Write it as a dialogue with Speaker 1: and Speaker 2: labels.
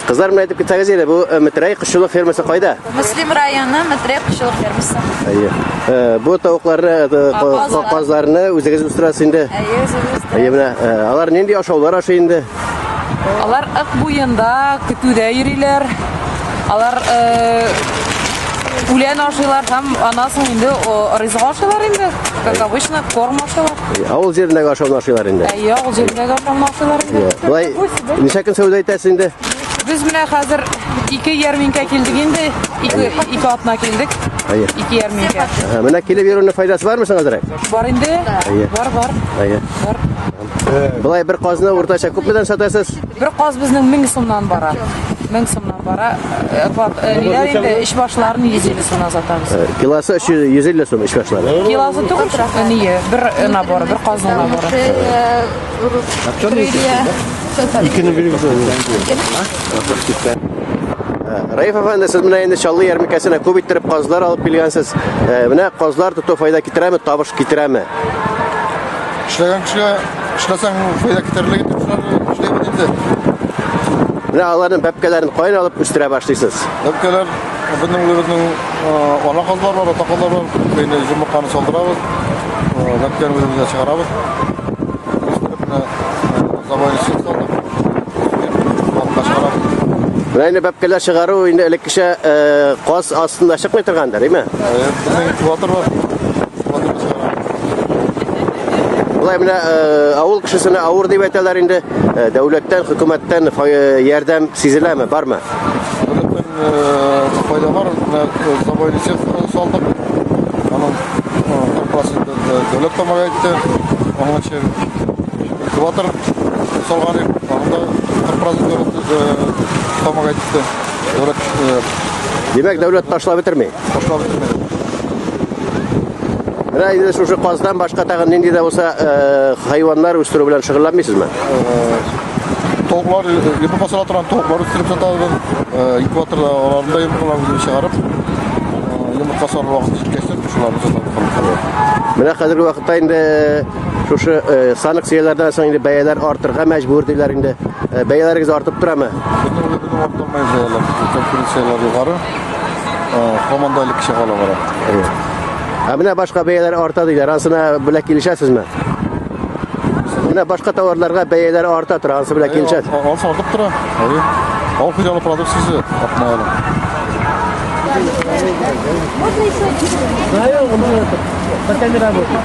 Speaker 1: Кызлар, менә әйтеп китсәгез иде, бу Метрәй кошчылык фермасы кайда?
Speaker 2: Мөслим районы, Метрәй кошчылык фермасы.
Speaker 1: Әйе. Бу тавыкларны, казларны үзегез үстерәсез инде.
Speaker 2: Әйе, үзебез үстерәбез.
Speaker 1: Әйе, менә алар нинди ашаулар ашый инде?
Speaker 3: Алар ык буенда, көтүдә йөриләр. Алар үлән ашыйлар һәм аннан соң инде ризык ашыйлар инде. Как обычно, корм ашыйлар.
Speaker 1: Авыл җирендәге ашауны ашыйлар инде.
Speaker 3: Әйе, авыл җирендәге ашауны ашыйлар инде.
Speaker 1: Болай ничә көн сәүдә итәсез инде?
Speaker 3: Без менә хәзер ике ярминкә килдек инде. Ике атна килдек.
Speaker 1: Әйе.
Speaker 3: Ике ярминкә.
Speaker 1: Менә килеп йөрүнең файдасы бармы соң әзрәк?
Speaker 3: Бар инде. Бар, бар.
Speaker 1: Әйе.
Speaker 3: Бар.
Speaker 1: Болай бер казны уртача күпмедән сатасыз?
Speaker 3: Бер каз безнең 1000 сумнан бара. 1000 сумнан бара. Ниләр инде, эч башларын 150 сумнан сатабыз.
Speaker 1: Килосы 150 сум эч башлары.
Speaker 3: Килосы түгел, ние, бер наборы, бер казның наборы.
Speaker 1: Икене бирегез. Раиф әфәнде, сез менә инде Чаллы ярминкәсенә күп иттереп казлар алып килгәнсез. Менә казлар тоту файда китерәме, табыш китерәме?
Speaker 4: Эшләгән кешегә эшләсәң файда китерерлек итеп эшләйбез инде.
Speaker 1: Менә аларның бәбкәләрен каян алып үстерә башлыйсыз?
Speaker 4: Бәбкәләр безнең үзебезнең ана казлар бар, ата казлар бар. Инде йомырканы салдырабыз, бәбкәне үзебездә чыгарабыз. Үстереп менә забойный сөт салдык.
Speaker 1: Менә инде бәбкәләр чыгару инде элеккечә каз астында чыкмый торгандыр, әйме?
Speaker 4: Безнең инкубатор бар. Инкубаторда чыгарабыз.
Speaker 1: Болай менә авыл кешесенә авыр дип әйтәләр инде. Дәүләттән, хөкүмәттән ярдәм сизеләме, бармы?
Speaker 4: Дәүләттән файда бар. Менә забойный цех салдык. Аның 40% дәүләт помогает итте. Аның өчен инкубатор салган идек. Аның да 40% дәүләт помогает итте. Дәүләт,
Speaker 1: Димәк, дәүләт ташлап бетерми?
Speaker 4: Ташлап бетерми.
Speaker 1: Менә инде шушы каздан башка тагын нинди дә булса хайваннар үстерү белән шөгыльләнмисезме?
Speaker 4: Тавыклар, йомырка сала торган тавыклар үстереп сатабыз. Инкубаторда аларны да йомыркаларын үзебез чыгарып, йомырка салыр вакыт җиткәч, шуларны сатабыз.
Speaker 1: Менә хәзерге вакытта инде шушы санкцияләрдән соң инде бәяләр артырга мәҗбүр диләр инде. Бәяләрегез артып торамы?
Speaker 4: Безнең үзебезнең арттырмай бәяләр, конкуренцияләр югары. Һаман да элеккечә кала бара.
Speaker 1: Ә менә башка бәяләр арта диләр. Ансына белән килешәсезме? Менә башка товарларга бәяләр арта тора, ансы белән килешәсез.
Speaker 4: Ансы артып тора. Әйе. Авыл хуҗалыгы продукциясе артмай әле.
Speaker 5: Можно еще один? Да, я пока не работаю.